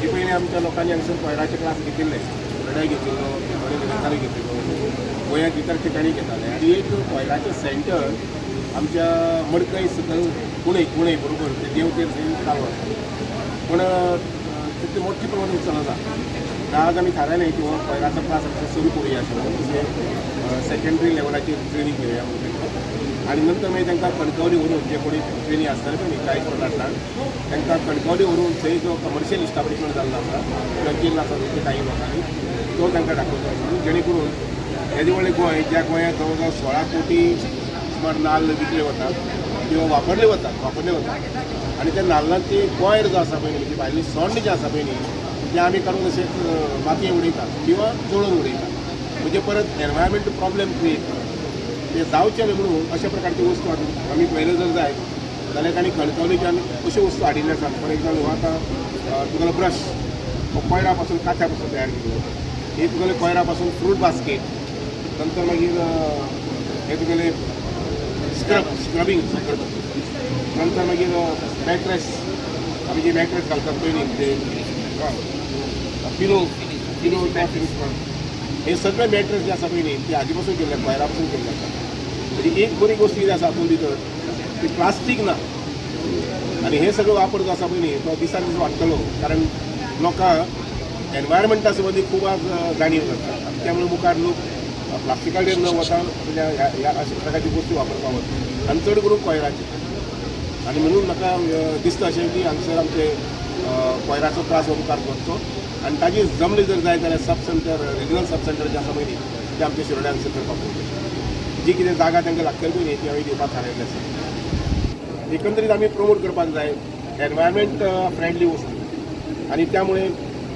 हाजे पयलीं आमच्या लोकांनी हांगसर कोयराचे क्लास घेतिल्ले, शिरोड्याय घेतिल्लो, थोडे वेगळ्याय घेतिल्लो, गोंयांत इतर ठिकाणी घेताले. आनी एक कोयराचें सेंटर आमच्या मडकय सकयल कुणय कुणय बरोबर ते देवतेर थंय चालू आसा, पूण तितले मोठ्या प्रमाणात चलना. आज आमी थारायलें की हो कोयराचो क्लास आमचो सुरू करुया अशें म्हणून, म्हणजे सेकंडरी लेवलाचेर ट्रेनींग घेवया म्हणून तांकां. आनी नंतर मागीर तांकां कणकवली व्हरून, जे कोणी ट्रेनी आसतले पळय न्ही 40-50 जाण, तांकां कणकवली व्हरून थंय जो कमर्शियल इस्टाब्लिशमेंट जाल्लो आसा किंवा केल्लो आसा थंयच्या काही लोकांनी, तो तांकां दाखोवचो म्हणून, जेणे करून येदें व्हडलें गोंय, ज्या गोंयांत जवळ जवळ 16 कोटी सुमार नाल्ल विकले वतात किंवा वापरले वतात आनी त्या नाल्लांची कोयर जो आसा पळय न्ही, म्हणजे भायली सोंड जें आसा पळय न्ही, तें आमी काडून अशें मातयें उडयतात किंवा जळोवन उडयतात, म्हणजे परत एनवायरमेंट प्रॉब्लेम क्रिएट करतात. ते जावचें न्ही म्हणून अशा प्रकारची वस्तू आमी पळयलें जर जायत जाल्यार तांणी कणकवलीच्यान अश्यो वस्तू हाडिल्ल्यो आसात. फॉर एग्जाम्पल, हो आतां तुगेलो ब्रश, हो कोयरा पासून, काथ्या पासून तयार केल्लो. हे तुगेले कोयरा पासून फ्रूट बास्केट. नंतर मागीर हे तुगेले स्क्रबिंग करपाचें. नंतर मागीर मॅट्रेस, आमी जे मॅट्रेस घालतात पळय न्ही, ते पिलो पिलो फिनीश. हे सगळे मॅट्रेस जे आसा पळय न्ही, ते हाजे पासून केल्ले, कोयरा पासून केल्ले आसा. म्हणजे एक बरी गोश्ट कितें आसा हातूंत भितर की प्लास्टीक ना. आनी हे सगळो वापर जो आसा पळय न्ही, तो दिसान दीस वाडटलो, कारण लोकांक एनवायरमेंटा संबंदी खूब आज जाणीव जाता आनी त्यामुळे मुखार लोक प्लास्टिका कडेन न वता म्हणजे ह्या ह्या अशा प्रकारची गोश्टी वापरपाक वता आनी चड करून कोयराचे. आनी म्हणून म्हाका दिसता अशें की हांगसर आमचे कोयराचो त्रास हो मुखार वचचो आनी ताजी जमली जर जाय जाल्यार sub centre, regional sub centre जे आसा पळय न्ही, ते आमच्या शिरोड्या हांगसर करपाक पडटलें. जी कितें जागा तांकां लागतली पळय न्ही, ती हांवें दिवपाक थारायल्ली आसा. एकंदरीत आमी प्रमोट करपाक जाय एनवायरमेंट फ्रेंडली वस्तू आनी त्यामुळे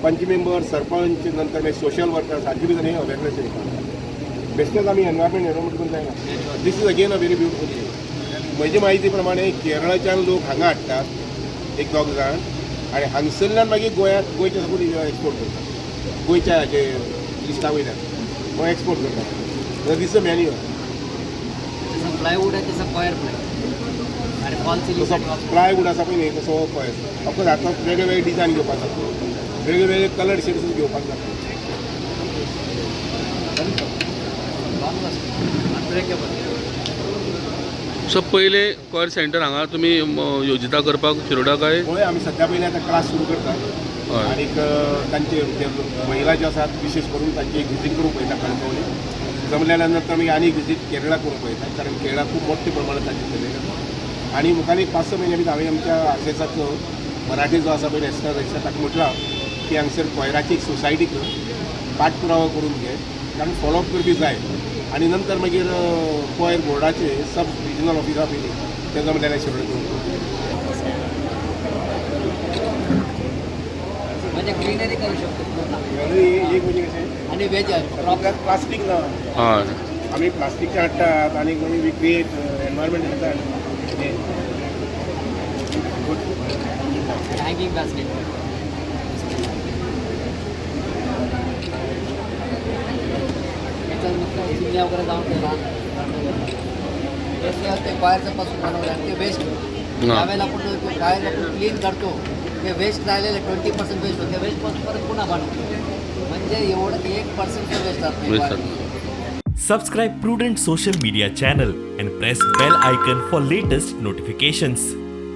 पंच मेंबर, सरपंच, नंतर मागीर सोशल वर्कर्स हांचे भितर हे अवेरनेस येता. बेश्टेच आमी एनवायरमेंट एनवायरमेंट करूंक जायना. This is again a very beautiful thing. म्हजे म्हायती प्रमाणे केरळाच्यान लोक हांगा हाडटात एक दोग जाण आनी हांगसरल्यान मागीर गोंयांत, गोंयच्या साकून एक्सपोर्ट करतात. गोंयच्या हाजे लिस्टा वयल्यान गोंय एक्सपोर्ट करतात. दीस अ मॅन्युअर. जसं प्लायवूड आहे तसं कॉयर प्लाय आणि फॉल तसो सिलिंग. प्लायवूड आसा पळय न्ही, तसो पळय. ऑफकोर्स आतां वेगळे वेगळे डिजायन घेवपाक जाता, वेगळे वेगळे कलर शेड्स घेवपाक जाता. अनब्रेकेबल. सो पयले कोयर सेंटर हांगा तुमी योजिता करपाक शिरोडा काय? पळय, आमी सध्या पयलीं आतां क्लास सुरू करतात आनीक तांचे ते महिला ज्यो आसात, विशेश करून तांची एक विजीट करूंक पळयता कणकवली. जमल्या नंतर आमी आनी विजीट केरळा करूंक पळयता, कारण केरळा खूब मोठ्या प्रमाणात तांची चलयलें आसा. आनी मुखार एक 5-6 म्हयन्या भितर हांवें आमच्या आरसेसाचो मराठी जो आसा पळय, नॅशनल रजिस्टर, ताका म्हटलां की हांगसर कोयराची एक सोसायटी कर, पाठपुरावा करून घे, कारण फॉलोअप करपी जाय. आनी नंतर मागीर कोयर बोर्डाचे सब रिजनल ऑफिसा पयलीं ते जमले जाल्यार शिरोडे करून. म्हणजे ग्रीनरी करू शकतो पूर्ण. एक म्हणजे कशें आणि व्हेज क्रॉप. आपल्याक प्लास्टीक ना. आमी प्लास्टीकचे हाडटात आनी मागीर we create environment hazard. Good. Hanging basket. त्याच्यात मग चिमण्या वगैरे जाऊन ठेवला. ते ते वायरचं पासून बनवलं आणि ते वेस्ट ज्यावेळेला आपण वायर आपण क्लीन करतो, ते वेस्ट राहिलेले 20% वेस्ट होते. वेस्टपासून परत पुन्हा बनवतो, म्हणजे एवढं 1% वेस्ट जात नाही वेस्ट wire. जात. Subscribe Prudent Social Media channel and press bell icon for latest notifications.